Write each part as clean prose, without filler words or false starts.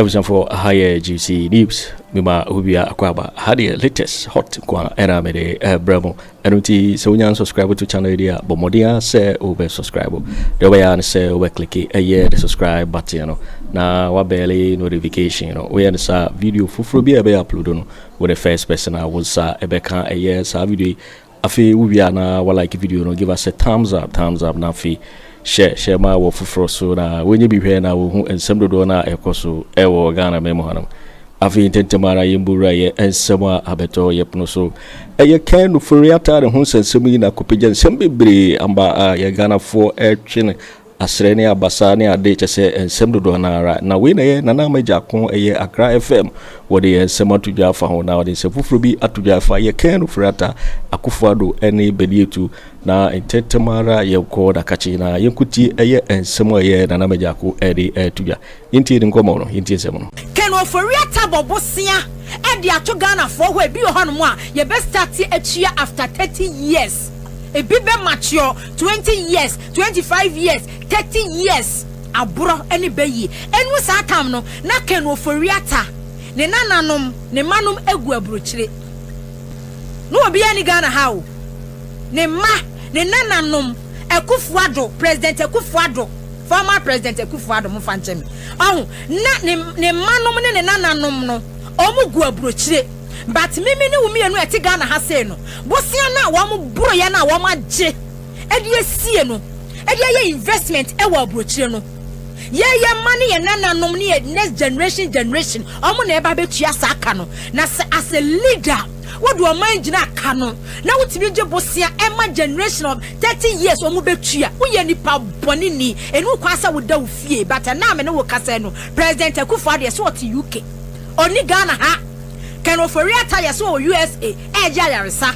Abusuafoɔ, aha yɛ GC News. Mema obia akɔ aba ha deɛ, latest hot nko a ɛna mede ɛbrɛ mo. Ɛno nti sɛ wonya subscribe to channel yi a, bɔ mmɔden a sɛ wobɛ subscribe. Deɛ wobɛyɛ a ne sɛ wobɛ click ɛyɛ the subscribe button no na wa bell notification no. Woyɛ no saa, video foforɔ bi a ɛbɛyɛ upload no, wo the first person a wo nsa ɛbɛka ɛyɛ saa video yi. Afei wowie a, na wa like video no, give us a thumbs up, thumbs up, na afei hyɛ hyɛ ma wɔ foforɔ so na wɔnyɛ bi hwɛ na wɔhu nsɛm dodoɔ no a ɛkɔ so ɛwɔ Ghana ma mu hanom. Afei ntɛntɛm ara yɛmbɔwura yɛ nsɛm a abɛtɔ yɛ pono so. Ɛyɛ Ken Ofori-Atta ne ho nsɛnsɛm yi na kɔpagya nsɛm bebree amba a yɛ Ghanafoɔ ɛtwe no asrɛ ne abasa ne ade kyɛ sɛ nsɛm dodoɔ no ara. Na wei na ɛyɛ Nana Ama Gyako, ɛyɛ Accra FM, wɔde yɛ nsɛm ato dwa afa ho na wɔde nsɛm foforɔ bi ato dwa afa yɛ Ken Ofori-Atta, Akufo-Addo ne Bediatu. Na ntɛntɛm ara yɛnkɔ dakakye na yɛnkɔtie ɛyɛ nsɛm a ɛyɛ Nana Ama Gyako ɛde ɛto dwa. Yɛntie ne nkɔmmɔ no, yɛntie nsɛm no. Ken Ofori-Atta bɔ bosea ɛde ato Ghanafoɔ hɔ. Ebi wɔ hɔnom a yɛbɛ start atua after 30 years, ebi bɛ mature 20 years, 25 years, 30 years. Aborɔ ɛne bɛyie ɛnu saa tam no na Ken Ofori-Atta ne nananom ne mmanom egu aburokyire na obiara ni Ghana ha o. Ne mma, ne nananom, Akufo-Addo, President Akufo-Addo, former President Akufo-Addo, mo fa nkyɛn mi ɔho na ne mmanom ne ne nananom no, wɔn gu aburokyire. But mimi ne wo mmienu a ɛte Ghana ha sei no, bosia no a wɔn boro yɛ no a wɔn agye ɛde esie no, ɛde ayɛ investment ɛwɔ aburokyire no, yɛyɛ mma ne yɛ nananom ne yɛ next generation, wɔn na ɛba abɛtua saa aka no. Na sɛ as a leader wode ɔman gyina aka no na wotumi gye bosia ɛma generation of 30 years wɔn bɛtua, woyɛ nipa bɔne ni. Ɛnu kwan sɛ woda wo fie. But ɛna me ne wo kasa no, President Akufo-Addo yɛ sɛ ɔte UK, ɔni Ghana ha. Ken Ofori-Atta yɛ sɛ ɔwɔ USA ɛregye ayaresa.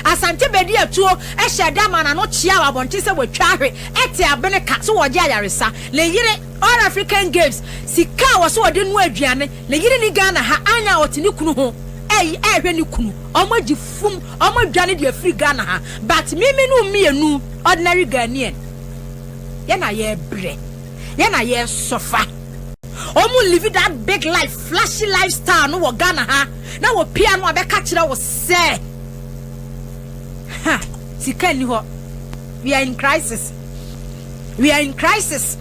Asante Bediatuo ɛhyɛ da ma n'ano kyea wɔ abɔnten sɛ wɔatwa ahwe ɛte abene ka so wɔgye ayaresa. Ne yere, All African Games sika a wɔso wɔde noa aduane, ne yere ni Ghana ha anya a ɔte ne kunu ho ɛyi ɛhwɛ ne kunu. Ɔmo agye fum, ɔmo adwane de afiri Ghana ha. But mimi no mmienu, ordinary Ghanaian, yɛna yɛbrɛ, yɛna yɛsɔfa. Ɔmo live that big life, flashy lifestyle no wɔ Ghana ha na wɔ pia no abɛka kyerɛ wo sɛ ha sika nni hɔ, we are in crisis, we are in crisis.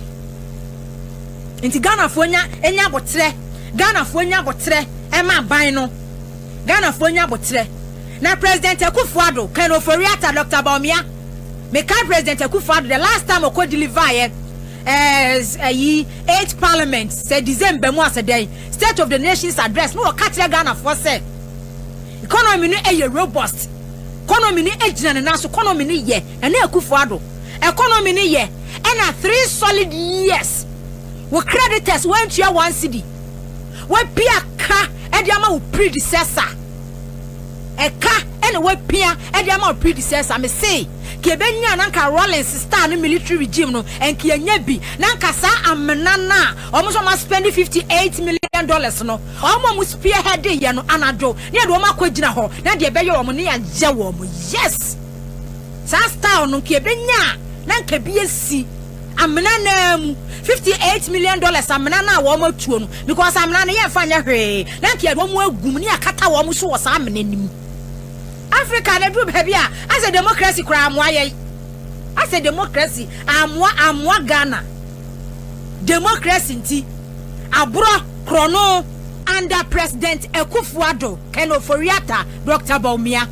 Nti Ghanafoɔ nya nya abotrɛ, Ghanafoɔ nya abotrɛ ɛma aban no, Ghanafoɔ nya abotrɛ. Na President Akufo-Addo, Ken Ofori-Atta, Dr Bawumia, meka President Akufo-Addo, the last time ɔkɔ deliver yɛ ɛyi eight parliament sɛ December mu asɛ dɛn, State of the Nations Address no, wɔka kyerɛ Ghanafoɔ sɛ economy no ɛyɛ robust, economy no egyina ne nan so, economy no yɛ. Ɛna Akufo-Addo economy no yɛ ɛna 3 solid years wɔ creditors wɔntua 1 cedi. Wɔapia ka ɛde ama wo predecessor, ɛka ɛna wɔapia ɛde ama wo predecessor. Me se ka ebenya na nka Rawlings style no, military regime no, nka yɛnya bi na nka saa amena na wɔn nso wɔn spend $58 million no, wɔn a wɔn spearhead yɛ no anadwo ne yɛde wɔn akɔ gyina hɔ na deɛ ɛbɛyɛ wɔn ne yɛayɛ wɔn. Yes, saa style no nka ebenya na nka bi esi amena naa mu. $58 million amena naa wɔn atuo no, because amena no yɛnfa nyɛ hwee na nka yɛde wɔn agum ne akata wɔn so wɔ saa amena nim. Africa na duru baabi a asɛ democracy koraa amoa yɛn, asɛ democracy amoa amoa Ghana. Democracy nti aborɔ korɔno under President Akufo-Addo, Ken Ofori-Atta, Dr Bawumia,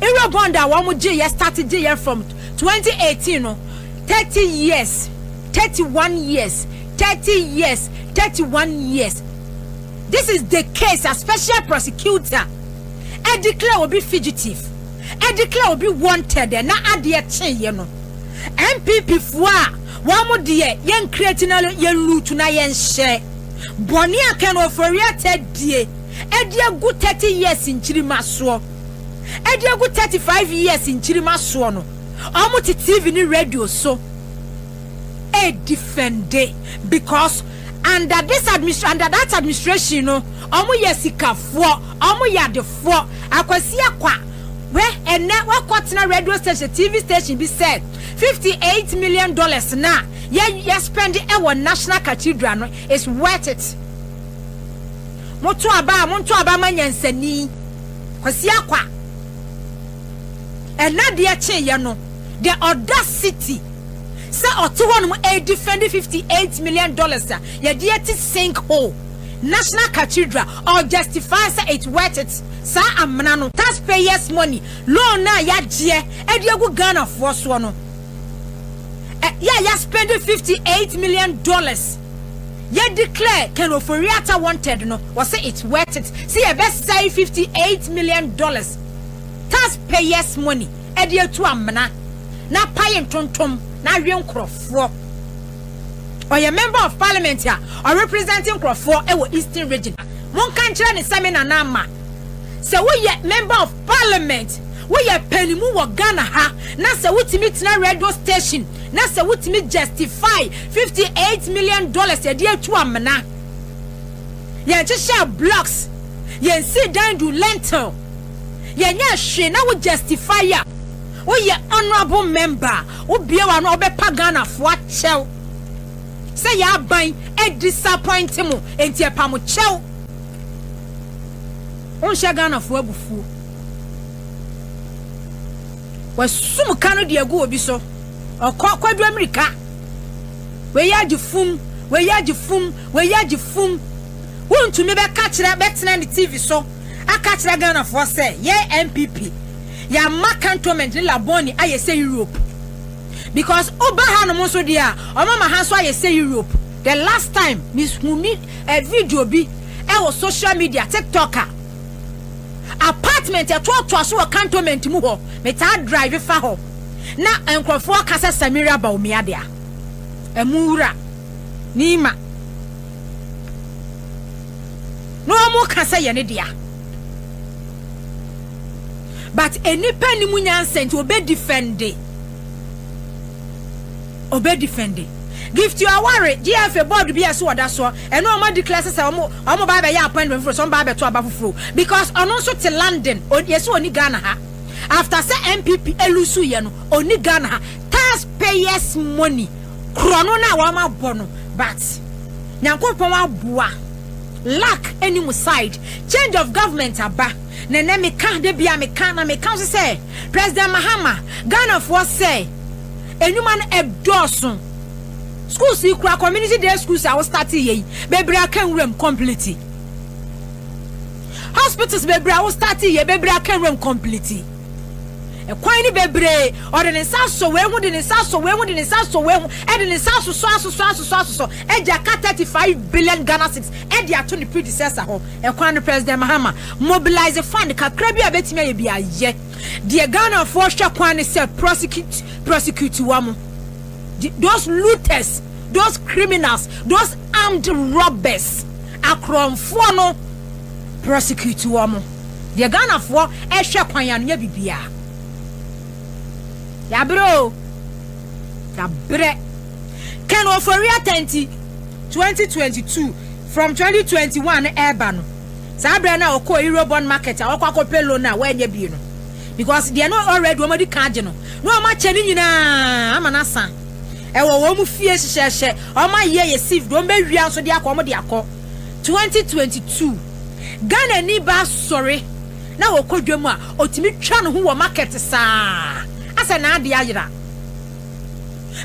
Eurobond a wɔn gye yɛ, start gye yɛ from 2018 no, 30 years, 31 years, 30 years, 31 years. This is the case a special prosecutor ɛ declare obi fugitive, ɛ declare obi wanted. Na adeɛ kyeeɛ no, NPP foɔ a wɔn deɛ yɛn create na yɛn loot na yɛn hyɛ bɔnne a Ken Ofori-Atta die ɛde agu 30 years nkyirima soɔ, ɛde agu 35 years nkyirima soɔ no, wɔn te TV ne radio so ɛ defend because under this administration, under that administration no, wɔn yɛ sikafoɔ, wɔn yɛ adefoɔ. Akwasi akwa wɛ ɛnɛ wakɔ tena radio station, TV station bi sɛ $58 million na yɛ spend ɛwɔ National Cathedral no is worth it. Moto aba a, monto aba ma nyansani. Kwasi Akwa. Ɛna deɛ kyeeɛ no, the audacity sɛ ɔte hɔnom ɛredefend $58 million a yɛde ati sink hole National Cathedral, or justify sɛ it's worth it. Saa amena no, taxpayers' money, loan no a yɛagyeɛ ɛde agu Ghanafoɔ soɔ no, yɛ a yɛaspend $58 million, yɛ declare Ken Ofori-Atta wanted no, wɔsɛ it's worth it sɛ yɛbɛsɛe $58 million taxpayers' money ɛde atu amena na pae ntontom na awe nkurɔfoɔ. Ɔyɛ member of parliament a ɔrepresent nkurɔfoɔ ɛwɔ Eastern Region. Monka nkyerɛ ne sɛ me nana ama sɛ woyɛ member of parliament, woyɛ panimu wɔ Ghana ha, na sɛ wotumi tena radio station na sɛ wotumi justify $58 million yɛde atu amena, yɛnhyehyɛ blocks, yɛnsi dan du lintel, yɛnyɛ hwee, na wo justify a, woyɛ honourable member, wobie wa no, wobɛpa Ghanafoɔ akyɛw sɛ yɛ aban disappoint mo, enti ɛpa mo kyɛw. Wonhyɛ Ghanafoɔ abufuo, wasum ka no de agu obi so. Ɔkɔ kwadu Amirika, wei agye fum, wei agye fum, wei agye fum. Wontumi bɛka kyerɛ, bɛtena ne TV so aka kyerɛ Ghanafoɔ sɛ yɛ NPP yɛama Cantonment ne Labone ayɛ sɛ Europe, because woba hanom nso deɛ a, ɔmama ha nso ayɛ sɛ Europe. The last time mihu mi a video bi ɛwɔ social media, TikTok, a apartment ɛtoatoa so wɔ Cantonment mu hɔ, metaa drive fa hɔ na nkurɔfoɔ kasa Samira Bawumia dea, ɛmu wura Nima na wɔn kasa yɛ ne dea, but enipa ni mu nyansa nti obe defend, obe defend. Gifty Oware, GFA board bi a ɛso ɔda soɔ, ɛno ɔmo declare sɛ ɔmo ba abɛyɛ appointment foforɔ sɛ ɔmo ba abɛto aba foforɔ, because ɔno nso te London, yɛsɛ oni Ghana ha. After sɛ NPP elose yɛ no, oni Ghana ha. Taxpayers' money korɔ no na wɔn abɔ no, but Nyankopɔn aboa, luck anim side, change of government aba. Na ɛnɛ meka de bia meka na meka nso sɛ President Mahama, Ghanafoɔ sɛ enwuma no ɛdɔɔso. Schools yi kura community day schools a wostart yɛ yi bebree aka nwuram complete, hospitals bebree a wostart yɛ bebree aka nwuram complete, ɛkwan ni bebree ɔde ne nsa asɔ wei ho, de ne nsa asɔ wei ho, de ne nsa asɔ wei ho, ɛde ne nsa asosɔ asosɔ asosɔ asosɔ, ɛgye aka 35 billion Ghana cedis ɛde ato ne predecessor hɔ. Ɛkwan no, President Mahama, mobilize fund kakra bi a bɛtumi ayɛ bi ayɛ. Deɛ Ghanafoɔ hwɛ kwan ne sɛ prosecute wɔn, those looters, those criminals, those armed robbers, akorɔmfoɔ no, prosecute wɔn. Deɛ Ghanafoɔ ɛhwɛ kwan ano nyɛ bibiara. Yabrɛ o, yabrɛ. Ken Ofori-Atta nti 2022, from 2021 ɛɛba no, saa abirɛ no a ɔkɔ Eurobond market a ɔkɔ akɔpɛ loan a wɔnyɛ bie no, because deɛ no already wɔn adi kan agye no na wɔn akyɛ ne nyinaa ama n'asa ɛwɔ wɔn fie hyehyɛhyɛ, wɔn ayɛ yɛ sieve de wɔn bɛwia nso de akɔ, wɔn de akɔ. 2022 Ghana ni ba sɔre na wɔkɔ dwam a, otumi twa ne ho wɔ market saa asɛ n'ade ayera,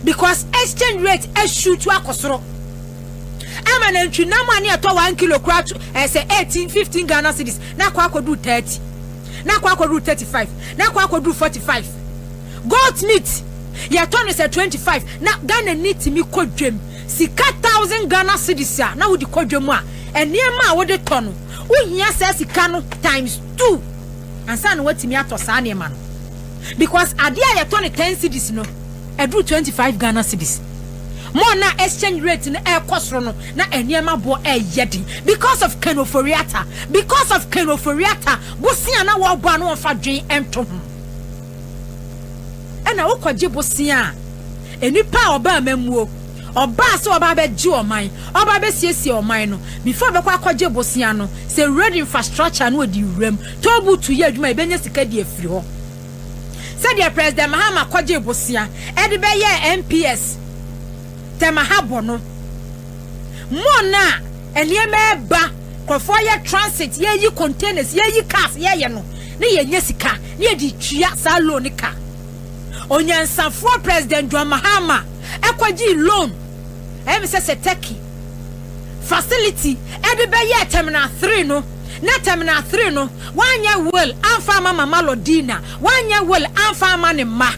because exchange rate ashoot akɔ soro ama nantwinam a ne ɛtɔ 1 kilo kora to ɛsɛ 18, 15 Ghana cedis na akɔ akɔduru 30, na akɔ akɔduru 35, na akɔ akɔduru 45. Goat meat yɛtɔ no sɛ 25, na Ghana ni tumi kɔ dwam sika 1,000 Ghana cedis a na wode kɔ dwam a, nneɛma a wode tɔ no, wohia saa sika no times two ansa na watumi atɔ saa nneɛma no, because adeɛ a yɛtɔ no 10 cedis no ɛduru 25 Ghana cedis more. Na exchange rate no ɛrekɔ soro no, na nneɛma boɔ ɛyɛ den because of Ken Ofori-Atta, because of Ken Ofori-Atta bosia na wɔrebɔ a na wɔmfa dwen ɛnto ho. Ɛna wokɔgye bosia a, nipa a ɔbaa mamuo, ɔbaa sɛ ɔbaa bɛgye ɔman, ɔbaa bɛsiesie ɔman no, before ɔbɛkɔ akɔgye bosia no, sɛ road infrastructure no ɔdi wuram toll booth yɛ adwuma, ebɛnya sika di afiri hɔ. Sɛdeɛ President Mahama kɔgye bosia ɛde bɛyɛ NPS Tema ha bɔ no mo na nneɛma ɛba. Nkurɔfoɔ yɛ transit, yɛyi containers, yɛyi cars, yɛyɛ no ne yɛnya sika ne yɛde tua saa loan ne ka. Onyansafoɔ President John Mahama ɛkɔgyee loan, ɛyɛ me sɛ Turkey facility ɛde bɛyɛ Terminal 3 no. Na Terminal 3 no, wanyɛ will amfa ama Mama Lordina, wanyɛ will amfa ama ne mma.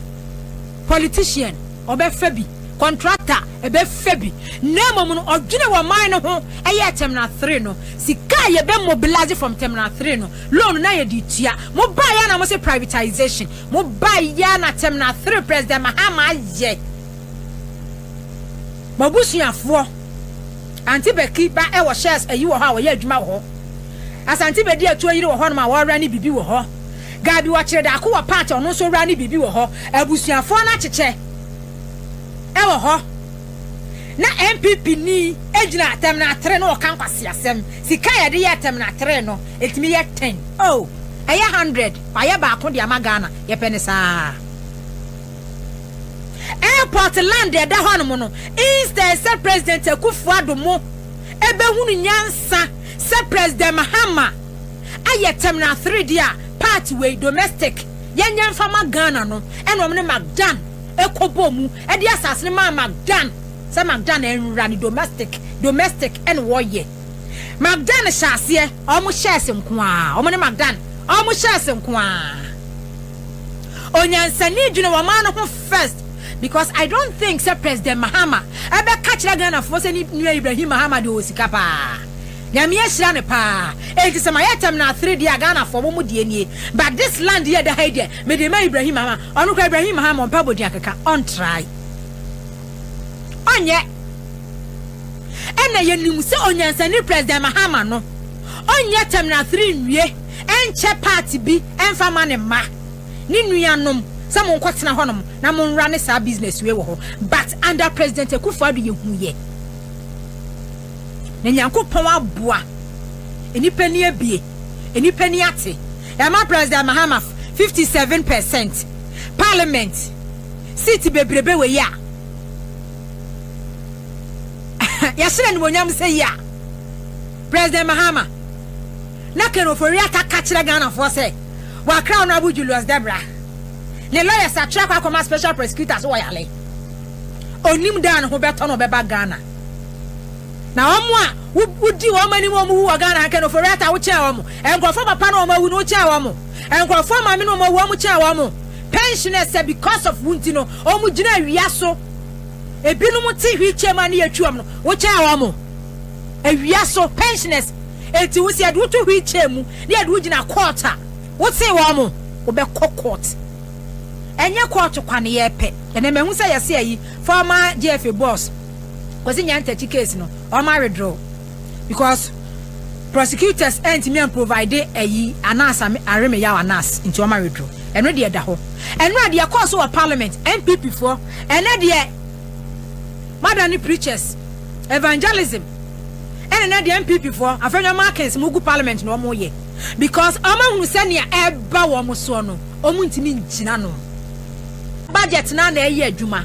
Politician ɔbɛfa bi, contractor ɛbɛfa bi, na mmom no ɔdwene wɔ man no ho. Ɛyɛ Terminal 3 no, sika a yɛbɛ mobilize from Terminal 3 no loan na yɛde tua. Mo baa yɛ na mo sɛ privatization. Mo baa yɛ na Terminal 3 President Mahama ayɛ. Mo abusuafoɔ, Auntie Becky ba ɛwɔ shares ayi wɔ hɔ a wɔyɛ adwuma wɔ hɔ. Asante bɛdi atuo yere wɔ hɔnom a wɔwura ne bibi wɔ hɔ. Gabi wɔkyerɛ daako wɔ party, ɔno nso wura ne bibi wɔ hɔ. Abusuafoɔ no akyekyɛ ɛwɔ hɔ na NPP ni gyina Terminal 3 no, wɔka nkwasiasɛm. Sika yɛde yɛ Terminal 3 no, ɛtumi yɛ 10 oh, ɛyɛ 100, wayɛ baako de ama Ghana. Yɛpɛ ne saa. Airport land ɛda hɔnom no, instead sɛ President Akufo Addo mo ɛbɛhunu nyansa sɛ President Mahama ayɛ Terminal 3 deɛ a, part wei domestic yɛnyɛ mfama Ghana no, ɛna ɔmo ne McDan ɛkɔbɔ mu ɛde asase no maa McDan sɛ McDan ɛnwura ne domestic. Ɛna wɔyɛ McDan hyɛ aseɛ, ɔmo shares nko a, ɔmo ne McDan ɔmo shares nko a. Onyansani dwene wɔn man no ho first, because I don't think sɛ President Mahama ɛbɛka kyerɛ Ghanafoɔ sɛ ne nua Ibrahim Mahama de ɔwɔ sika paa, Nyame ahyira ne paa, enti sɛ mayɛ Terminal 3 deɛ a, Ghanafoɔ mo mo deɛ nie, but this land yɛ da ha yi deɛ, mede ma Ibrahim Mahama. Ɔno kora Ibrahim Mahama ɔmpa abɔdin akeka, ɔntrae, ɔnyɛ. Ɛna yɛnim sɛ onyansani President Mahama no ɔnyɛ Terminal 3 nwie ɛnkyɛ party bi ɛmfa ma ne mma ne nuanom sɛ monkɔtena hɔnom na monwura ne saa business wei wɔ hɔ. But under President Akufo Addo, yɛhu yɛ na Nyankopɔn aboa nnipa ni abie, nnipa ni ate. Ɛma President Mahama 57% parliament seat bebrebe wɔ yi a yɛhyerɛ nimonyam sɛ yi a President Mahama na Ken Ofori Ata ka kyerɛ Ghanafoɔ sɛ wakra Honorable Julius Debra ne lawyers atwerɛ akɔ akɔma special prosecutor so wɔyale onim daa ne ho bɛtɔ no ɔbɛba Ghana. Na wɔn a wodi wɔn anim, wɔn wu wɔ Ghana. Ken Ofori Ata, wokyɛn wɔn nkurɔfoɔ papa na wɔn awu no, wokyɛn wɔn nkurɔfoɔ maame na wɔn awu, wɔn kyɛn wɔn pensioners sɛ because of wo nti no wɔn gyina awia so, ebinom te wheelchair mu a ne yɛtwi wɔn no, wokyɛn wɔn awia so pensioners. Eti wosi yɛde woto wheelchair mu ne yɛde wogyina court a, wote wɔn wobɛkɔ court. Ɛnyɛ court kwa ne yɛpɛ. Ɛnna mɛhu sɛ yɛsi ayi former GFA boss Kwasi Nyantakyi case no, ɔmo withdraw because prosecutors ɛntumi an provide ayi Anas Aremeyaw Anas, nti ɔmo withdraw. Ɛno deɛ da hɔ. Ɛno a deɛ kɔɔ so wɔ parliament, NPP foɔ, ɛnɛ deɛ madam ne preachers evangelism, ɛna nɛ deɛ NPP foɔ Afenyo Markins mo gu parliament na ɔmo yɛ because ɔmo ahunu sɛnea ɛba wɔn soɔ no, ɔmo ntumi ngyina no. Budget na ɛyɛ adwuma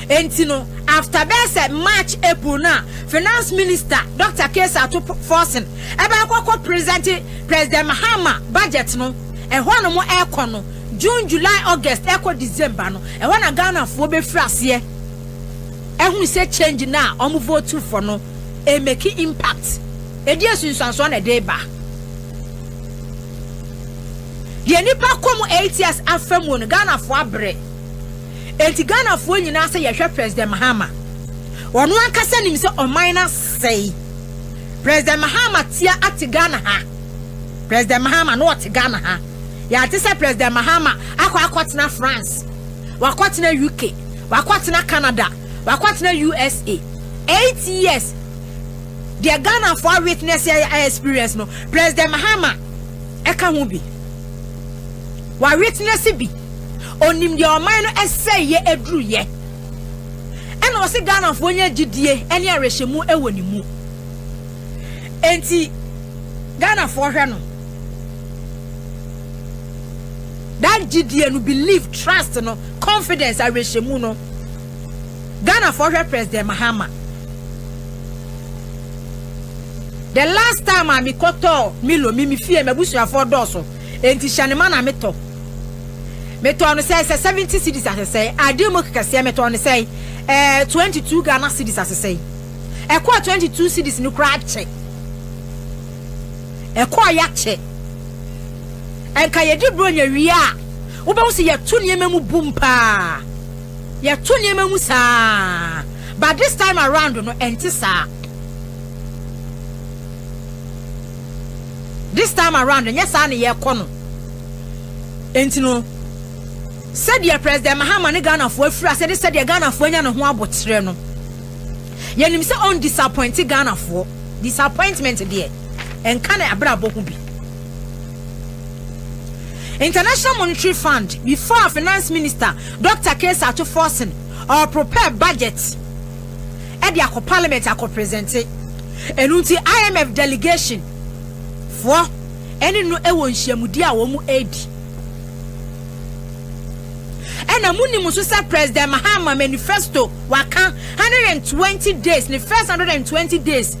enti no, after bɛɛ sɛ March, April na Finance Minister Dr Cassiel Ato Forson ɛbɛ akɔkɔ present President Mahama budget no, ɛhɔ nom ɛkɔ no June, July, August, ɛkɔ December no, ɛhɔ na Ghanafoɔ bɛfiri aseɛ ɛhunu sɛ change na ɔmo vote for no ɛmake impact, ɛdi asunsuansoɔ na ɛde ba. Deɛ nipa kɔ mu 8 years afa mu no, Ghanafoɔ abrɛ. Enti Ghanafoɔ nyinaa sɛ yɛhwɛ President Mahama, ɔno ankasa nim sɛ ɔman no asɛe. President Mahama tia ate Ghana ha. President Mahama na ɔte Ghana ha, yɛate sɛ President Mahama akɔ akɔtena France, wakɔtena UK, wakɔtena Canada, wakɔtena USA. 8 years deɛ Ghanafoɔ witness yɛ experience no, President Mahama ɛka ho bi, wa witness bi, onim deɛ ɔman no ɛsɛ yɛ aduru yɛ. Ɛna ɔsi Ghanafoɔ nyɛ gyidie ɛne awerɛhyɛmu ɛwɔ ne mu. Enti Ghanafoɔ hwɛ no, that gyidie no, believe, trust no, confidence, awerɛhyɛmu no, Ghanafoɔ hwɛ President Mahama. The last time a mekɔtɔɔ Milo, me me fie m'abusuafoɔ dɔɔso, enti hyɛ ne ma na metɔ. Metɔɔ no sɛ 70 cedis asesɛe. Ade mu kɛseɛ metɔɔ no sɛ 22 Ghana cedis asesɛe. Ɛkɔɔ 22 cedis no koraa kyɛ. Ɛkɔɔ yɛakyɛ. Ɛnka yɛdi buronya wie a, wobɛhu sɛ yɛto nneɛma mu bum paa. Yɛto nneɛma mu saa. But this time around no, ɛnte saa. This time around, nyɛ saa na yɛrekɔ no. Enti no, sɛdeɛ President Mahama ne Ghanafoɔ afiri ase ne sɛdeɛ Ghanafoɔ anya ne ho abotire no, yɛnim sɛ ɔn disappoint Ghanafoɔ. Disappointment deɛ, ɛnka ne abrabɔ ho bi. International Monetary Fund, before Finance Minister Dr. Cassiel Ato Forson ɔ prepare budget ɛde akɔ Parliament akɔ present. Ɛno nti IMF delegation foɔ ɛne no ɛwɔ nhyiamudi a wɔn edi. Ɛna mu nim nso sɛ President Mahama manifesto waka 120 days, ne first 120 days,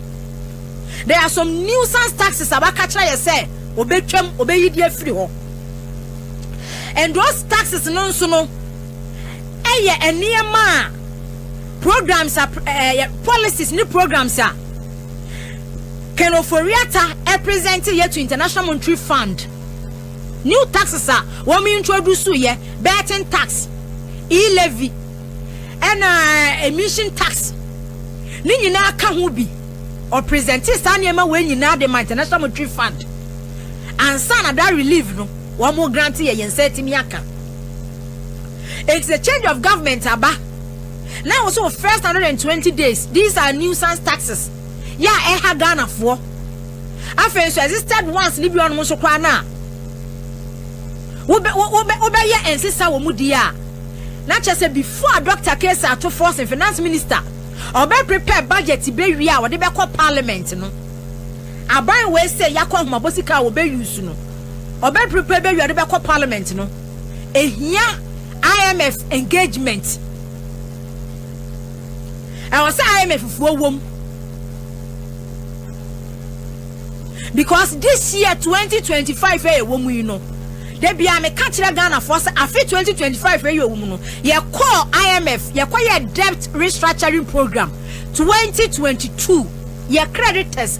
there are some nuisance taxes a waka kyerɛ yɛ sɛ obetwam, obeyi di afiri hɔ, and those taxes no nso no ɛyɛ nneɛma a programs a policies ne programs a Ken Ofori-Atta ɛpresent yɛ to International Monetary Fund. New taxes a wɔn introduce yɛ betting tax, e-levy, ɛna emission tax ne nyinaa ka ho bi. Ɔpresent saa nneɛma wei nyinaa de ma International Monetary Fund ansa na that relief no wɔn grant yɛ yɛn nsa etimi aka. It's a change of government aba now. Also, first 120 days, these are nuisance taxes yɛ a ɛha Ghanafoɔ. Afei nso existed ones ne bi wɔn nso koraa na wobɛ wobɛ wobɛyɛ nsesa wɔ mu di a, na kyerɛ sɛ before Dr. Cassiel Ato Forson, Finance Minister, ɔbɛ prepare budget bɛwie a wɔde bɛkɔ Parliament no, aban wei sɛ yakɔ ahomabɔ sika a wɔbɛ use no, ɔbɛ prepare bɛwie a wɔde bɛkɔ Parliament no, ehia IMF engagement. Ɛwɔ sɛ IMF foɔ wɔm because this year 2025 ɛyɛ wɔ mu yi no, debi a meka kyerɛ Ghanafoɔ sɛ afe 2025 ɛyɛ wɔ mu no, yɛkɔɔ IMF, yɛkɔ yɛ debt restructuring program 2022. Yɛ creditors,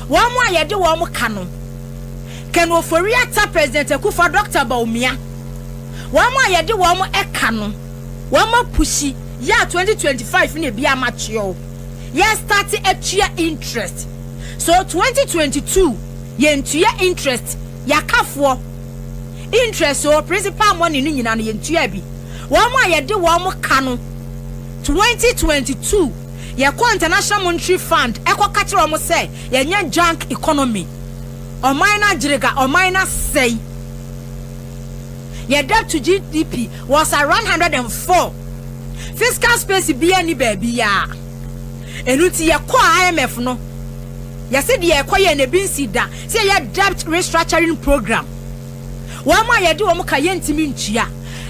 wɔn mo a yɛde wɔn mo ka no, Ken Ofori-Atta, President Akufo, Dr. Bawumia, wɔn mo a yɛde wɔn mo ɛka no, wɔn mo apush yɛ a 2025 na ebi ama kyerɛw yɛ start atua interest. So 2022 yɛntua interest, yɛakafoɔ interest o, principal money no nyinaa no yɛntua bi. Wɔn mo a yɛde wɔn mo ka no, 2022 yɛkɔ International Monetary Fund ɛkɔ ka kyerɛ wɔn sɛ yɛnyɛ junk economy, ɔman no agyerega, ɔman no asɛe. Yɛ debt to GDP was around 104, fiscal space bia ni baabi yaa. Ɛnu ti yɛkɔ IMF no, yɛsi deɛ yɛkɔ yɛ na ebi nsi da sɛ yɛ debt restructuring program. Wɔn a yɛde wɔn ka yɛntumi ntua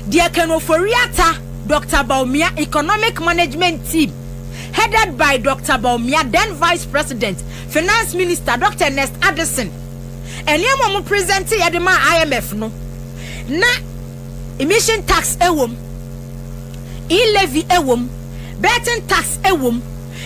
deɛ Ken Ofori-Atta, Dr. Bawumia, economic management team headed by Dr. Bawumia, then Vice President, Finance Minister Dr. Ernest Addison, nneɛma a wɔn present yɛde ma IMF no na emission tax ɛwɔ mu, e-levy ɛwɔ mu, betting tax ɛwɔ mu.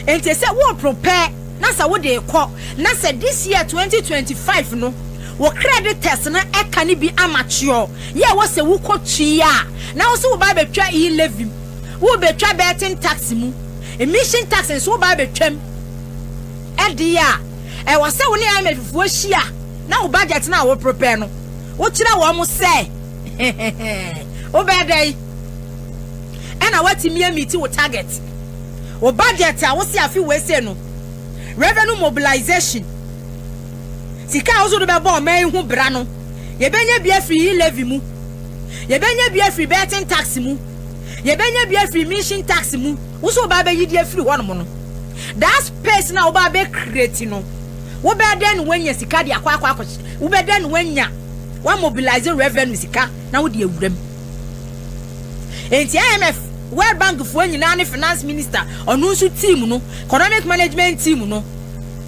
Nti sɛ wɔn prepare na sɛ wɔde kɔ na sɛ this year 2025 no wɔ creditors no ɛka ne bi amateur yɛ wɔ sɛ wokɔ tui a, na wɔ sɛ wɔba abɛtwa e-levy mu, wɔbɛtwa betting tax mu, emission tax nso wɔba abɛtwam ɛde a, ɛwɔ sɛ wɔn ne IMF foɔ hyia na wo budget na wo prepare no, wokyerɛ wɔn sɛ wobɛyɛ dɛ ɛna watumi ameet wo target. Wo budget a wosi afi wei se no, revenue mobilization, sika a woso de bɛbɔ ɔman yi ho bra no, yɛbɛnya bi afiri e-levy mu, yɛbɛnya bi afiri betting tax mu, yɛbɛnya bi afiri emission tax mu. Woso wo ba bɛyi di afiri hɔnom no, that space na wo ba bɛ create no, wobɛyɛ dɛn na woanya sika de akɔ wobɛyɛ dɛn na woanya wa mobilize revenue sika na wode awura mu? Nti IMF, World Bank foɔ nyinaa ne Finance Minister ɔno nso team no, economic management team no.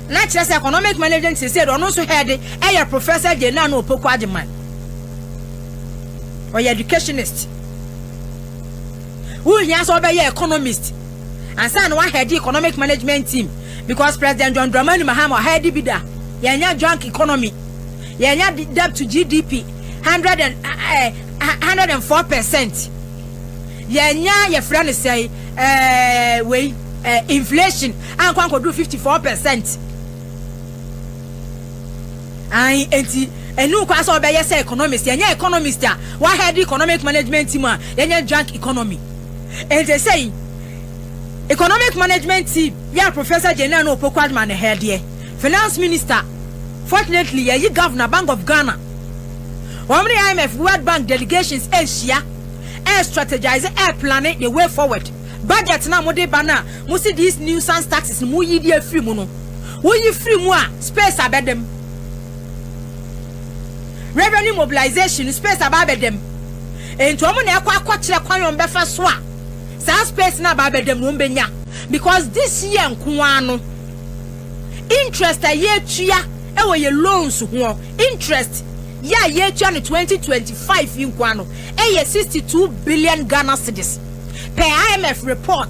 Na kyerɛ sɛ economic management sese de, ɔno nso head ɛyɛ Professor Jane Naana Opoku Agyemang. Ɔyɛ educationist. Wohia sɛ ɔbɛyɛ economist ansa na wahead economic management team, because President John Dramani Mahama ɔhead bi da, yɛnya junk economy, yɛnya debt to GDP 104%, yɛnya yɛfrɛ no sɛ wei inflation ankɔ ankɔduru 54%. Ayi, eti ɛnu kwan sɛ ɔbɛyɛ sɛ economist. Yɛnyɛ economist a wahead economic management team a yɛnyɛ junk economy. Eti sɛyi economic management team yɛ Professor Jane Naana Opoku Agyemang ne head. Finance minister, fortunately yɛyi Governor, Bank of Ghana, wɔn ne IMF, World Bank delegations ahyia, ɛ strategize, ɛ plan the way forward. Budget na mo de ba na mo si these nuisance taxes mo yi di efiri mu no, woyi firi mu a, space abɛdɛm. Revenue mobilization space aba abɛdɛm. Nti wɔn na ɛkɔ akɔkyerɛ kwan wɔn bɛfa so a saa space na aba abɛdɛm na wɔn bɛnya, because this year nkoa no, interest a yɛtua ɛwɔ yɛ loans ho, interest yɛ a yɛtua no 2025 yi nkoa no ɛyɛ 62 billion Ghana cedis per IMF report.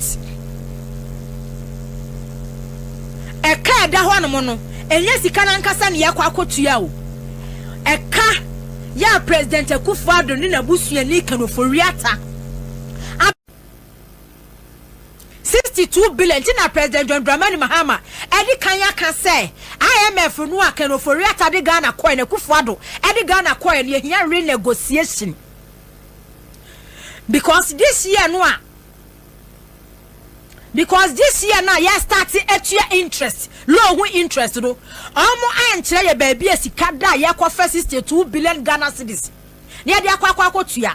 Ɛka ɛda hɔ nom no, ɛnyɛ sika nankasa ne yɛkɔ akɔtua o. Ɛka yɛ a President Akufo Addo ne n'abusuani Ken Ofori Atta, 62 billion. Ti na President John Dramani Mahama ɛde kan aka sɛ IMF no a Ken Ofori Atta de Ghana kɔɛ na Akufo Addo ɛde Ghana kɔɛ no, yɛhia renegotiation, because this year na yɛ start atua interest, loan ho interest no, ɔmo ankyerɛ yɛ baabi a sika da a yɛkɔfɛ 62 billion Ghana cedis na yɛde akɔ akɔtua.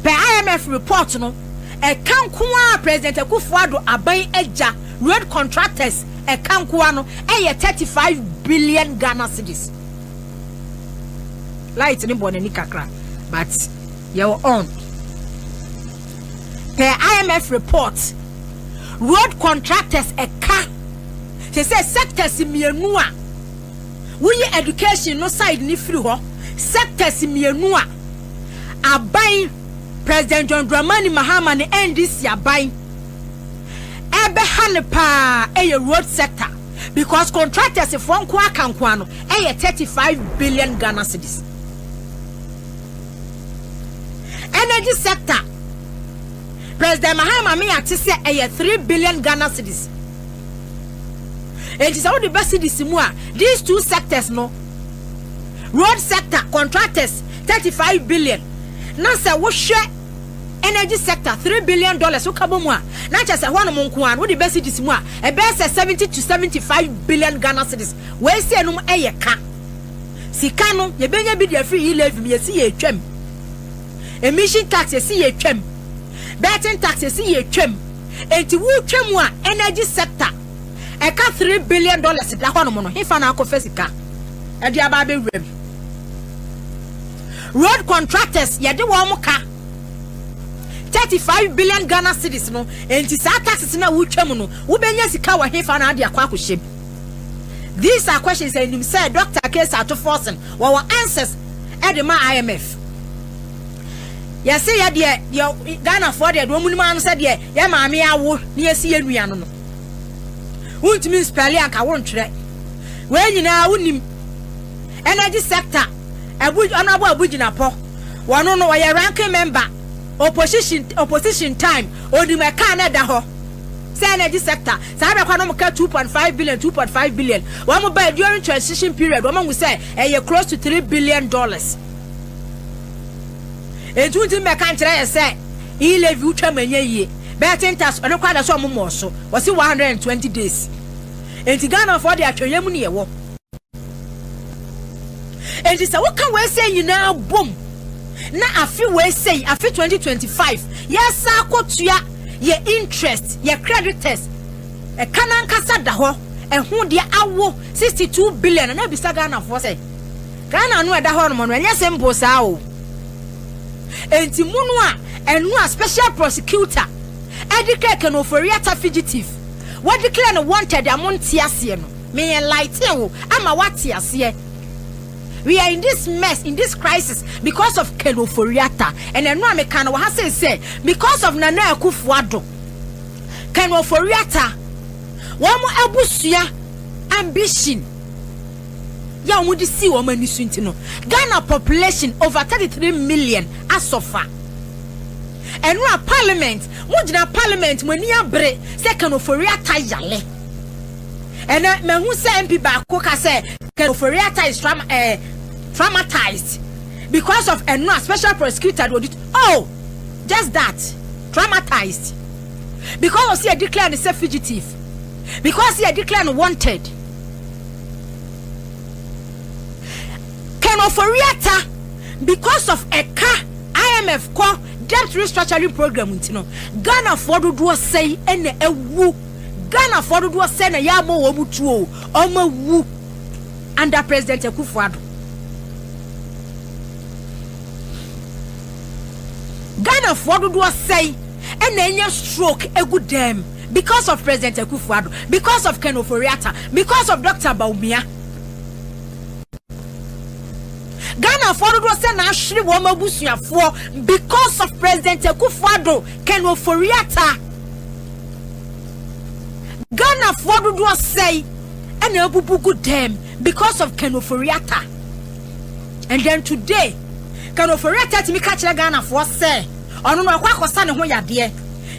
Per IMF report no, ɛka nko a President Akufo Addo aban agya road contractors ɛka nko no ɛyɛ 35 billion Ghana cedis. Light ne bɔ n'ani kakra, but yɛwɔ on. Per IMF report, road contractors ɛka sɛ sectors mmienu a woyi education no side ne firi hɔ, sectors mmienu a aban President John Dramani Mahama ne NDC aban ɛbɛha ne paa ɛyɛ road sector, because contractors foɔ nko aka nko ano ɛyɛ 35 billion Ghana cedis. Energy sector, President Mahama mi ate sɛ ɛyɛ 3 billion Ghana cedis. Eti sɛ wode bɛ cedis mu a, these two sectors no, road sector contractors 35 billion, na sɛ wohwɛ energy sector $3 billion, woka bɔ mu a, na kyerɛ sɛ hɔnom nko a wode bɛ cedis mu a, ɛbɛyɛ sɛ 70 to 75 billion Ghana cedis. Wei si enum ɛyɛ ka sika no yɛbɛnya bi de afiri e-levy mu, yɛsi yɛ etwam emission tax, yɛsi yɛ etwam betting tax, yɛsi yɛ etwam. Eti wotwam a, energy sector ɛka $3 billion da hɔnom no, hefa na akɔfɛ sika ɛde aba abɛwura mu? Road contractors yɛde wɔn ka 35 billion Ghana cedis no. Nti saa taxes na wotwa mu no, wobɛnya sika wɔ hefa na ade akɔ akɔhyɛ mu? These are questions ɛnim sɛ Dr Cassiel Ato Forson wɔwɔ answers ɛde ma IMF. Yɛse yɛ deɛ, deɛ Ghanafoɔ deɛ wɔn mu nim ano sɛ deɛ yɛ maame awo ne yɛsi yɛ nua no, wontumi nspell anka wontwerɛ wei nyinaa. Wonim energy sector, abu Honourable Abu Jinapor, wɔn no wɔyɛ ranking member opposition time, onim ɛka na ɛda hɔ sɛ energy sector saa abɛkɔ no mo ka 2.5 billion, 2.5 billion. Wɔn mo ba during transition period, wɔn mo sɛ ɛyɛ close to $3 billion. Etu nti mmɛka nkyerɛ yɛ sɛ e-levy wotwa ma nyɛ yie. Betting tax, ɔno kora da so ɔmo mɔ so, wɔsi 120 days. Nti Ghanafoɔ de atwɛnyɛ mu ne yɛwɔ. Nti sɛ woka wei sɛ nyinaa bom na afe wei sɛi, afe 2025, yɛsa akɔtua yɛ interest, yɛ creditors ɛka nankasa da hɔ, ɛho deɛ awo 62 billion, na bisa Ghanafoɔ sɛ Ghana no ɛda hɔ nom no, ɛnyɛ simple saa o. Nti mu no a ɛno a special prosecutor ɛde kɛkɛ no Ofori Atta fugitive. wɔ declare no wanted a monte aseɛ no, me enlighten wo ama woate aseɛ. We are in this mess, in this crisis because of Ken Ofori-Atta. And ɛno a meka no wɔ ha sei sɛ because of Nana Akufo-Addo, Ken Ofori-Atta, wɔn abusua ambition yɛ a wɔn de si wɔn ani so nti no, Ghana population over 33 million asɔfa. Ɛno a parliament, mo gyina parliament mo ani abere sɛ Ken Ofori-Atta yale. Ɛnɛ mahu sɛ MP baako ka sɛ Ken Ofori-Atta is traumatized because of ɛno a special prosecutor de odi. Oh, just that, traumatized because of sɛ declare no sɛ fugitive, because yɛ declare no wanted. Ken Ofori-Atta, because of ɛka IMF kɔ debt restructuring program nti no, Ghanafoɔ dodoɔ sɛn ɛna ɛwu? Ghanafoɔ dodoɔ sɛn na yɛabɔ wɔn mu tuo ɔmo awu under President Akufo-Addo? Ghanafoɔ dodoɔ sɛn ɛna enya stroke egu dɛm because of President Akufo-Addo, because of Ken Ofori-Atta, because of Dr. Bawumia? Ghanafoɔ dodoɔ sɛ na ahwere wɔn abusuafoɔ because of President Akufo-Addo, Ken Ofori-Atta? Ghanafoɔ dodoɔ sɛn ɛna abubu gu dɛm because of Ken Ofori-Atta? And then today Ken Ofori-Atta tumi ka kyerɛ Ghanafoɔ sɛ ɔno no ɔkɔ akɔsa ne ho yadeɛ,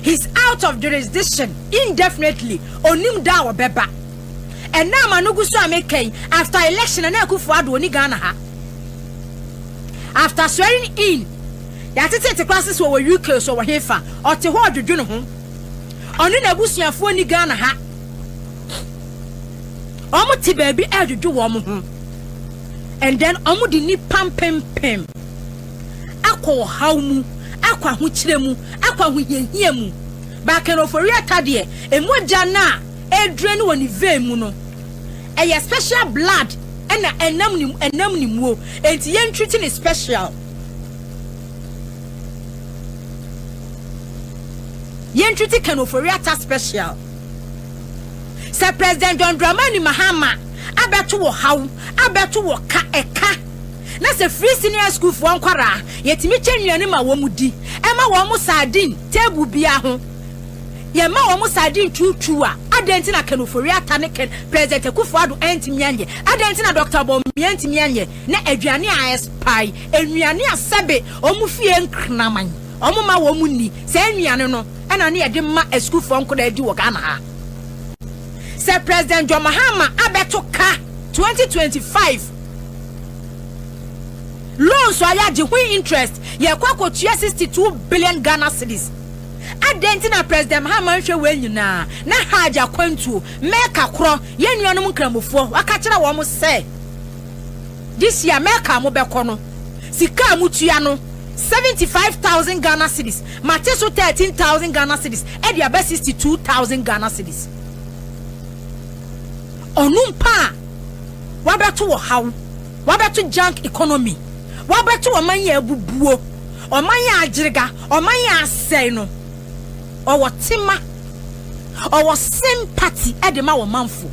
he's out of jurisdiction indefinitely, onim da a ɔbɛba. Ɛna ama no gu so a meka yi, after election na Akufo-Addo oni Ghana ha. After swearing in, yɛatete kora sɛ wɔ UK so wɔ hefa, ɔte hɔ ɔdwodwo ne ho. Ɔno na abusuafoɔ ni Ghana ha, ɔmo te baabi ɛdwodwo wɔn ho, and then ɔmo de nipa mpempem akɔ ɔhaw mu, akɔ ahokyerɛ mu, akɔ ahohiahia mu. Baaka na Ofori-Atta deɛ, emogya no a ɛredure no wɔ ne vein mu no ɛyɛ special blood ɛna ɛnam ne muo, enti yɛn treat ne special, yɛn treat Ken Ofori-Atta special. Sɛ President John Dramani Mahama abɛto wɔ haw, abɛto wɔ ka ɛka na sɛ free senior school foɔ nkwaraa yɛtumi kyɛ nnuane ma wɔn di, ɛma wɔn mo sardine table bia ho, yɛma wɔn mo sardine tuutuu a, adan ti na Ken Ofori-Atta ne Ken President Akufo-Addo ɛntumi anyɛ? Adan ti na Dr. Bawumia ɛntumi anyɛ na aduane a expire, nnuane a sɛbe wɔn fie nkraman wɔn ma wɔn ni, saa nnuane no ɛna ne yɛde ma asukuufoɔ nkwaraa di wɔ Ghana ha? Sɛ President John Mahama abɛto ka 2025 loans a yɛagye ho interest yɛkɔ akɔtua 62 billion Ghana cedis, adɛn nti na President Mahama nhwɛ wei nyinaa na Hajj akwantuo Mɛka korɔ yɛn nuanom nkramofoɔ waka kyerɛ wɔn sɛ this year Mɛka mo bɛkɔ no, sika a mutua no 75,000 Ghana cedis, mate so 13,000 Ghana cedis ɛde aba 62,000 Ghana cedis? Ɔno mpa a wabɛto wɔ haw, wabɛto junk economy, wabɛto ɔman yɛ abubuo, ɔman yɛ agyerega, ɔman yɛ asɛe no, ɔwɔ tema, ɔwɔ sympathy ɛde ma wɔ manfo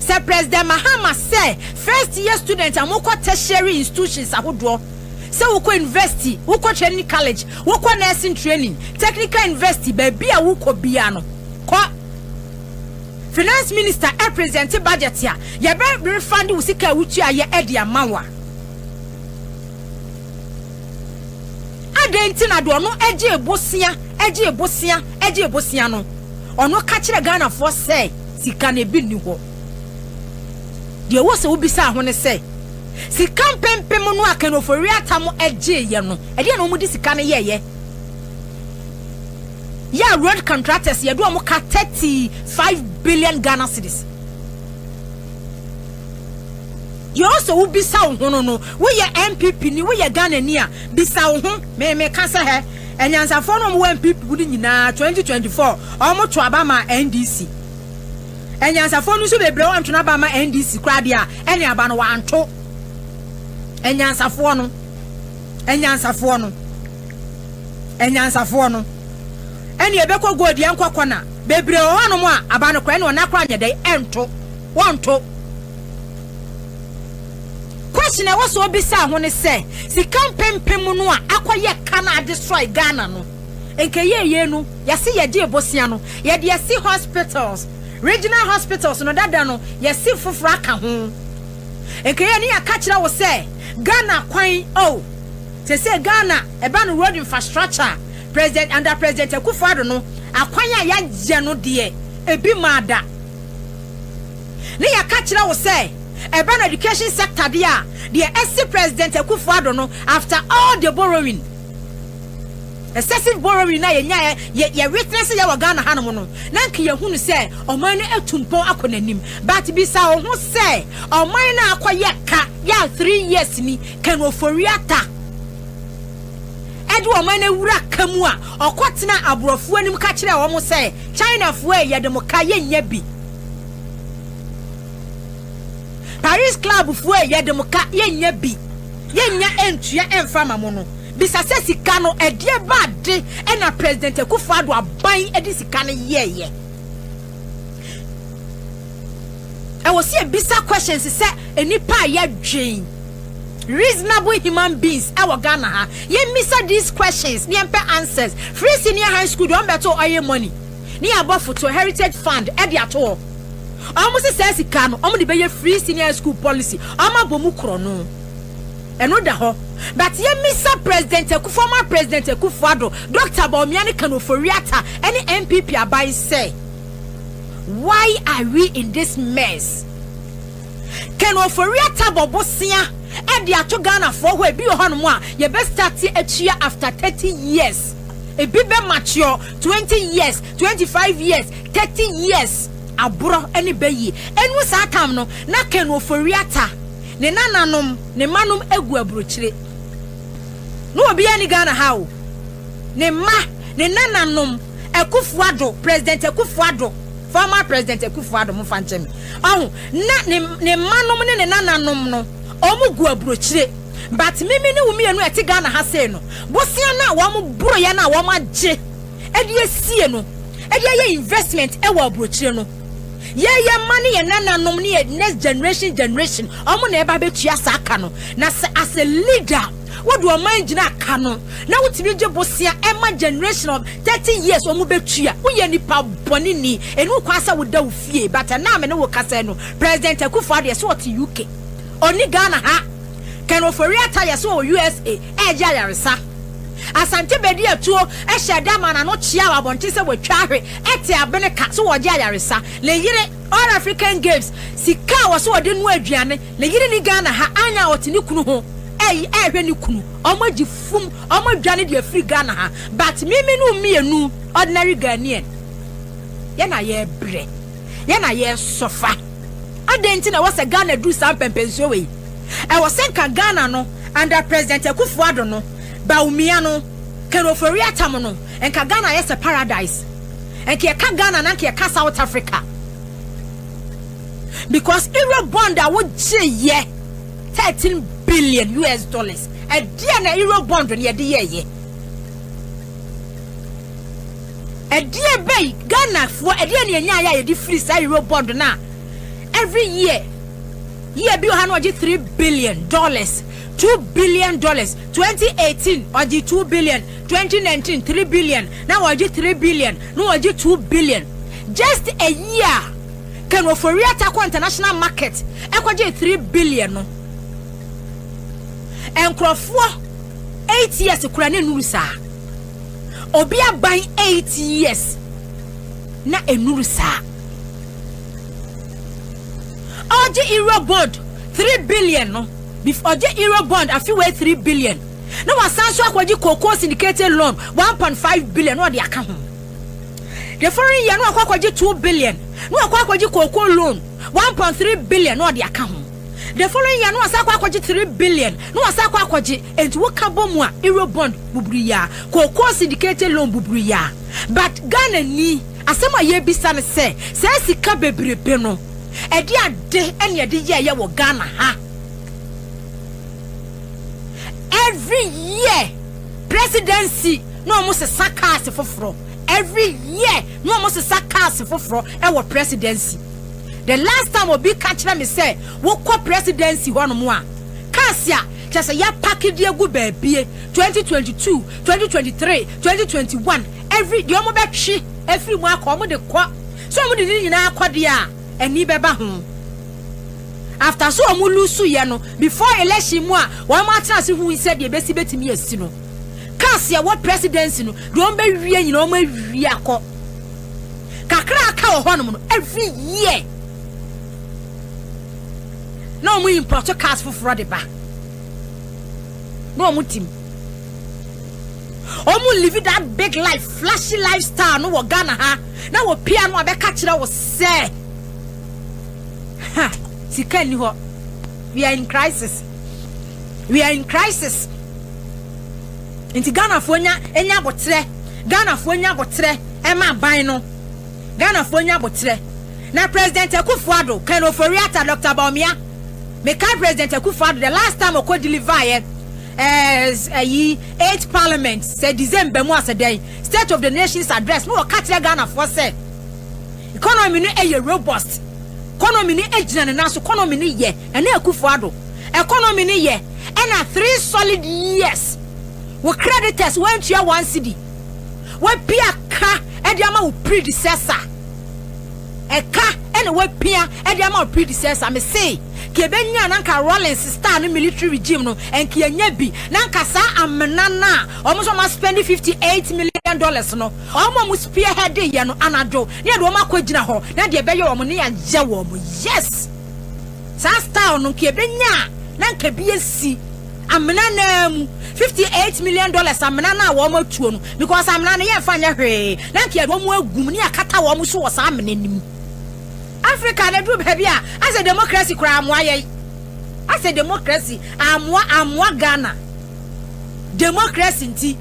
sɛ President Mahama sɛ first year student a mokɔ tertiary institutions ahodoɔ, sɛ wokɔ university, wokɔ training college, wokɔ nursing training, technical university, baabi a wokɔ bia no kɔ, finance minister ɛ present budget a yɛbɛ refund wo sika a wotua yɛ ɛde ama wo a, adɛn nti na deɛ ɔno ɛgye ebosia, ɛgye ebosia, ɛgye ebosia no, ɔno ka kyerɛ Ghanafoɔ sɛ sika no ebi nni hɔ? Deɛ ɛwɔ sɛ wobisa ho ne sɛ sika mpempem no a Ken Ofori-Atta mo ɛgye yɛ no, ɛdeɛ na wɔn de sika no yɛɛyɛ yɛ? Road contractors yɛde wɔn ka 35 billion Ghana cedis. Deɛ ɔsɛ wobisa wo ho no, woyɛ NPP ni, woyɛ Ghana ni a, bisa wo ho. Mɛmɛ ka sɛ hɛ ɛnyansafoɔ no a wɔwɔ NPP mu no nyinaa, 2024 wɔn to aba ma NDC. Ɛnyansafoɔ no nso bebree wɔn to aba ma NDC koraa deɛ a ɛne aba no wɔanto. Ɛnyansafoɔ no, ɛnyansafoɔ no, ɛnyansafoɔ no ɛne ebɛkɔ gold yɛn nkɔ kɔna. Bebree wɔ hɔnom a aba no koraa ɛne wɔn akora nyɛ dɛn ɛnto wɔnto. Question a ɛwɔ sɛ obisa ho ne sɛ, sika mpempem no a akɔyɛ ka na adestroy Ghana no, nka yɛyɛ no yɛse yɛgye bosea no, yɛde asi hospitals, regional hospitals no dada no, yɛsi foforɔ aka ho. Nka yɛ ne yɛaka kyerɛ wo sɛ Ghana kwan oh, sɛ sɛ Ghana ɛba no road infrastructure, president under President Akufo-Addo no, akwan a yɛayɛ no deɛ ebi maa da. Ne yɛka kyerɛ wo sɛ ɛba no education sector deɛ a, deɛ ɛsi President Akufo-Addo no, after all the borrowing, excessive borrowing na yɛnya yɛ witness yɛ wɔ Ghana hanom no, na nka yɛhunu sɛ ɔman no atu mpɔn akɔ n'anim. But bisa wo ho sɛ ɔman no akɔyɛ ka yɛ 3 years ni, Ken Ofori-Atta ɛde ɔman no awura ka mu a ɔkɔtena aborɔfoɔ anim ka kyerɛ wɔn sɛ Chinafoɔ a yɛde mo ka yɛnyɛ bi, Paris Club foɔ a yɛde mo ka yɛnyɛ bi, yɛnya ntua ɛmfa ma mo no. Bisa sɛ sika no ɛdeɛ ba ade ɛna President Akufo-Addo aban ɛde sika no yɛɛyɛ. Ɛwɔ sɛ ebisa questions sɛ nipa a yɛdwen, reasonable human beings ɛwɔ Ghana ha, yɛmmisa these questions ne yɛmpɛ answers. Free senior high school deɛ, ɔmbɛto oil money ne yɛabɔ foto Heritage Fund ɛde ato hɔ. Ɔmo sɛ saa sika no ɔmo de bɛyɛ free senior high school policy, ɔmo abɔ mu korɔ no, ɛno da hɔ. But yɛmmisa President Akufo, former President Akufo-Addo, Dr Bawumia ne Ken Ofori-Atta ɛne NPP aban sɛ, why are we in this mess? Ken Ofori-Atta bɔ bosea ɛde ato Ghanafoɔ hɔ. Ebi wɔ hɔnom a yɛbɛ start atua after 30 years, ebi bɛ mature 20 years, 25 years, 30 years aborɔ ɛne bɛyie. Ɛnu saa tam no na Ken Ofori-Atta ne nananom ne mmanom egu aburokyire na obiara ni Ghana ha o. Ne mma, ne nananom, Akufo-Addo, President Akufo-Addo, former President Akufo-Addo, mo fa nkyɛn mi ɔho na ne mmanom ne ne nananom no wɔn gu aburokyire. But mimi ne wo mmienu ɛte Ghana ha sei no, bosia no a wɔn boro yɛ no a wɔn agye ɛde esie no ɛde ayɛ investment ɛwɔ aburokyire no, yɛyɛ mma ne yɛ nananom ne yɛ next generation wɔn na ɛba abɛtua saa aka no. Na sɛ as a leader wode ɔman gyina aka no na wotumi gye bosia ɛma generation of 30 years wɔn bɛtua, woyɛ nipa bɔne ni. Ɛnu kwan sɛ woda wo fie. But ɛnaa me ne wo kasa no, President Akufo-Addo yɛ sɛ ɔte UK, ɔni Ghana ha. Ken Ofori-Atta yɛ sɛ ɔwɔ USA ɛgye ayaresa. Asante Bediatuo ɛhyɛ da ma n'ano kyea wɔ abɔnten sɛ wɔatwa ahwe ɛte abene ka so wɔgye ayaresa. Ne yere, All African Games sika a wɔsɛ wɔde noa aduane, ne yere ni Ghana ha anya a ɔte ne kunu ho ɛyi ɛhwɛ ne kunu. Ɔmo agye fum, ɔmo adwane de afiri Ghana ha. But mimi no mmienu, ordinary Ghanaian, yɛna yɛbrɛ, yɛna yɛsɔfa. Adan nti na ɛwɔ sɛ Ghana duru saa mpɛmpɛnsuo wei? Ɛwɔ sɛ nka Ghana no under President Akufo-Addo no, Bawumia no, Ken Ofori-Atta no, nka Ghana yɛ sɛ paradise. Nka yɛka Ghana na nka yɛka South Africa, because euro bond a wogye yɛ US$13 billion. Ɛdeɛ na euro bond no yɛde yɛɛyɛ ɛdeɛ bɛyi Ghanafoɔ? Ɛdeɛ na yɛnya ayɛ a yɛde firi saa euro bond no a every year bi wɔ ha na ɔgye $3 billion, $2 billion? 2018 ɔgye 2 billion, 2019 3 billion, na wɔgye 3 billion, na wɔgye 2 billion. Just a year Ken Ofori-Atta kɔ international market ɛkɔgye 3 billion no, nkurɔfoɔ 8 years kura ne nuru saa. Obi aban 8 years na enuru saa. Ɔgye euro bond 3 billion no before ɔgye euro bond afi wei 3 billion na wasan so akɔgye cocoa syndicated loan 1.5 billion na ɔde aka ho. The following year na wakɔ akɔgye 2 billion na wakɔ akɔgye cocoa loan 1.3 billion na ɔde aka ho. The following year na wasan akɔ akɔgye 3 billion na wasan akɔ akɔgye. Nti woka bɔ mu a, euro bond buburu ya, cocoa syndicated loan buburu ya. But Ghana ni asɛm a yɛbisa no sɛ, saa sika bebrebe no, ɛde ade ɛne ɛde yɛɛyɛ wɔ Ghana ha? Every year presidency na ɔmo sesa cars foforɔ, every year na ɔmo sesa cars. Cars foforɔ ɛwɔ Presidency. The last time obi ka kyerɛ me sɛ wokɔ Presidency hɔnom a, cars a kyerɛ sɛ yɛapark de agu baabie 2022, 2023, 2021, every deɛ wɔn bɛtwe afiri mu akɔ, wɔn de kɔ sɛ wɔn de ne nyinaa akɔ deɛ a, ani bɛba ho. After so wɔn lose yɛ no before election mu a, wɔn atena ase hu sɛ deɛ ebesi betumi asi no, cars a ɛwɔ Presidency no deɛ, wɔn bɛwie nyinaa, wɔn awie akɔ. Kakra aka wɔ hɔnom no, every year na wɔn import cars foforɔ de ba na wɔn tim wɔn live that big life, flashy lifestyle no wɔ Ghana ha. Na wɔ pia no abɛka kyerɛ wɔ sɛ ha sika ni hɔ, we are in crisis, we are in crisis. Nti Ghanafoɔ nya nya abotrɛ, Ghanafoɔ nya abotrɛ ɛma aban no, Ghanafoɔ nya abotrɛ. Na President Akufo-Addo, Ken Ofori-Atta, Dr Bawumia, meka President Akufo-Addo, the last time ɔkɔ deliver yɛ ɛyi eight parliament sɛ December mu asɛ dɛn, State of the Nations Address no, wɔka kyerɛ Ghanafoɔ sɛ economy no ɛyɛ robust, economy no gyina ne nan so, economy no yɛ. Ɛna Akufo-Addo economy no yɛ, ɛna 3 solid years wɔ creditors wɔntua 1 cedi, wɔapia ka ɛde ama wo predecessor, ɛka ɛna wɔapia ɛde ama wo predecessor. Me se ka ebenya na nka Rawlings style no, military regime no, nka yɛnya bi na nka saa amena no a wɔn nso wɔn spend $58 million no, wɔn a wɔn spearhead yɛ no anadwo ne yɛde wɔn akɔ gyina hɔ na deɛ ɛbɛyɛ wɔn ne yɛayɛ wɔn. Yes, saa style no nka ebenya na nka bi esi amena naa mu, $58 million amena naa wɔn atuo no, because amena no yɛnfa nyɛ hwee, na nka yɛde wɔn agum ne yɛakata wɔn so wɔ saa amena nim. Africa na duru baabi a asɛ democracy koraa amoa yɛ, asɛ democracy amoa amoa Ghana. Democracy nti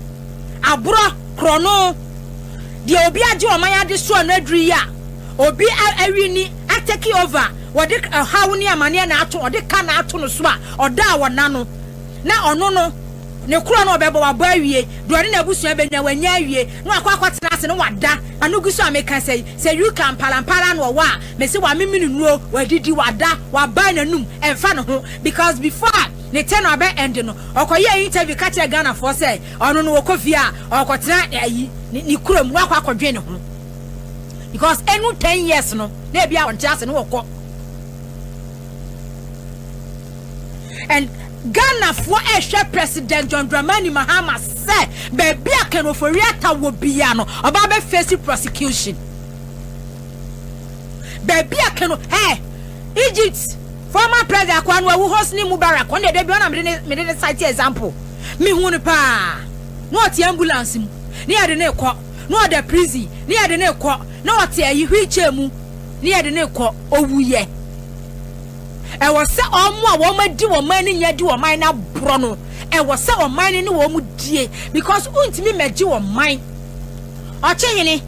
aborɔ korɔno deɛ, obi agye ɔman ade so a no aduru yi a, obi awi ni atake over, wɔde ɔhaw ne amaneɛ na ato, ɔde ka na ato no so a, ɔda a wɔna no na ɔno no ne korɔ no ɔbɛbɔ wabɔ awie deɛ, ɔne n'abusua bɛnya wanya awie na wakɔ akɔtena ase na wada ano gu so a. Meka sɛ sɛ uk mpalampala na ɔwɔ a, mesi wamemene nnuro, wadidi, wada, waba n'anum, ɛmfa ne ho, because before ne tɛ no abɛ ɛnde no, ɔkɔyɛ interview ka kyerɛ Ghanafoɔ sɛ ɔno no wɔkɔ fie a, ɔkɔtena ayi ne kurom na wakɔ akɔdwe ne ho, because ɛnu 10 years no na ebi a ɔnte ase no wɔkɔ. And Ghanafoɔ ɛhwɛ President John Dramani Mahama sɛ baabi a Ken Ofori-Atta wɔ bia no, ɔba bɛ face prosecution. Baabi a Ken, hey, Egypt former president akwa no awu, Hosni Mubarak, ɔno deɛ bi ɔna mede ne cite example. Mihu no paa na ɔte ambulance mu ne yɛde ne kɔ, na ɔda prison ne yɛde ne kɔ, na ɔte ayi wheelchair mu ne yɛde ne kɔ, owuyɛ. Ɛwɔ sɛ ɔmo a wɔn adi wɔn man no nya di wɔn man no aborɔ no, ɛwɔ sɛ ɔman no ne wɔn die, because ntumi mɛgye wɔn man. Ɔkyehene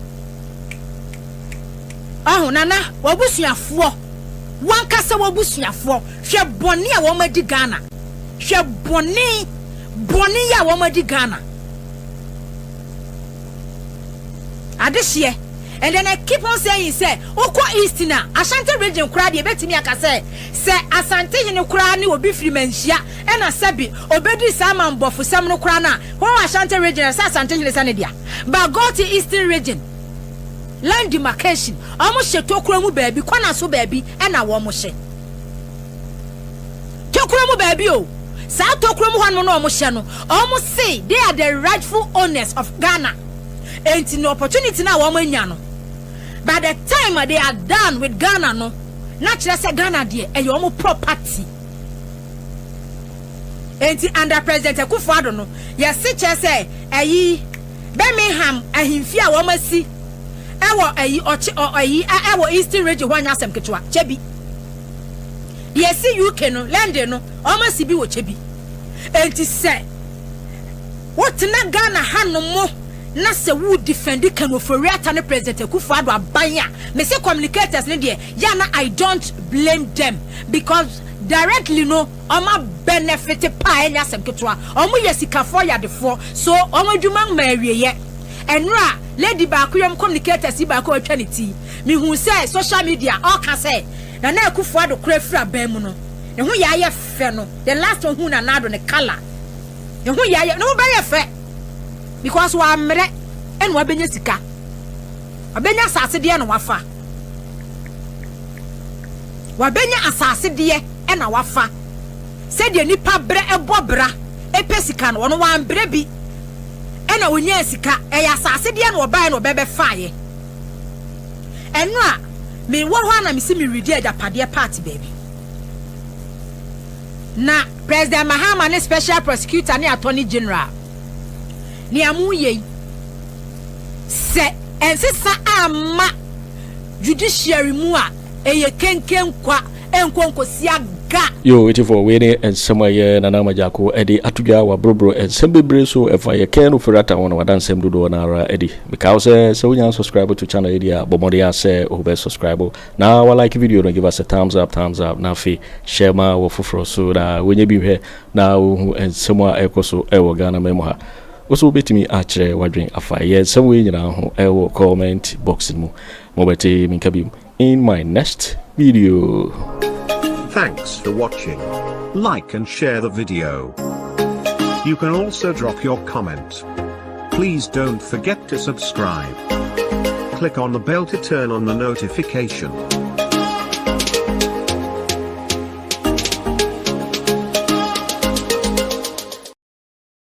ɔho nana, wɔabusuafoɔ, wankasa wɔabusuafoɔ, hwɛ bɔne a wɔn adi Ghana, hwɛ bɔne bɔne yi a wɔn adi Ghana adehyeɛ. And then I keep on saying sɛ wokɔ East na Ashanti Region koraa deɛ, ebɛtumi aka sɛ Asante hene koraa ne obi firi Manhyia ɛna sɛbi obɛdi saa mambɔfosɛm no koraa na wɔwɔ Ashanti Region, ɛsɛ Asante hene sɛ ne dea. But go to Eastern Region, land demarcation, ɔmo hyɛ tokuro mu baabi, kɔna so baabi, ɛna wɔn hyɛ tokuro mu baabi o. Saa tokuro mu hɔnom na ɔmo hyɛ no, ɔmo say they are the rightful owners of Ghana. Enti no opportunity na wɔn anya no, by the time they are done with Ghana no, na kyerɛ sɛ Ghana deɛ ɛyɛ wɔn property. Enti under President Akufo-Addo no, yɛsi kyerɛ sɛ ɛyi Birmingham ahemfi a wɔn asi ɛwɔ ɛyi ɔkye ɔ ɛyi ɛwɔ Eastern Region hɔ anya asɛm ketewa kyɛ bi. Deɛ esi UK no, London no, wɔn asi bi wɔ kyɛ bi. Enti sɛ wotena Ghana hanom na sɛ wo defend Ken Ofori-Atta ne President Akufo-Addo aban a, me say communicators ne deɛ yà na I don't blame them, because directly no ɔma benefit paa, ɛnyɛ asɛm ketewa. Ɔmo yɛ sikafoɔ yadefoɔ so ɔmo adwuma mma awieyɛ. Ɛnora lady baako yɛm communicators yi baako a watwa ne ti, mehuu sɛ social media ɔka sɛ Nana Akufo Addo kora firi aban mu no, ne ho yɛ ayɛ fɛ no, the last ohuu Nana Addo ne colour, ne ho yɛ ayɛ, ne ho bɛyɛ fɛ because wammerɛ ɛna wabɛnya sika, wabɛnya asase deɛ na wafa, wabɛnya asase deɛ ɛna wafa. Sɛdeɛ nipa brɛ ɛbɔ bra ɛpɛ sika no, ɔno wambrɛ bi ɛna onyaa sika, ɛyɛ asase deɛ na ɔbaeɛ na ɔbɛbɛfaeɛ. Ɛno a mewɔ hɔ a na mesi meredi agyapadeɛ party baabi na President Mahama ne special prosecutor ne Attorney General, nea moyɛ yi, sɛ ɛnsesa amma judiciary mu a, ɛyɛ kenken kwa, ɛnkɔ nkɔsi aga. Yo, ɛtifo, wei ne nsɛm a ɛyɛ Nana Ama Gyako ɛde ato dwa. Waborɔborɔ nsɛm bebree so ɛfa yɛ Ken Ofori-Atta ho na wada nsɛm dodoɔ no ara adi. Mekaw sɛ sɛ wonya subscribe to channel yi deɛ a, bɔ mmɔden a sɛ wobɛ subscribe na wa like video no, give us a thumbs up, thumbs up, na afei hyɛ ma wɔ foforɔ so na wɔnyɛ bi hwɛ na wohu nsɛm a ɛkɔ so ɛwɔ Ghana ma mu ha. Wo so wobɛtumi akyerɛ w'adwen afa yɛ nsɛm wei nyinaa ho ɛwɔ comment box no mu. Mobɛte menka bi in my next video. Thanks for watching. Like and share the video. You can also drop your comment. Please don't forget to subscribe. Click on the bell to turn on the notification.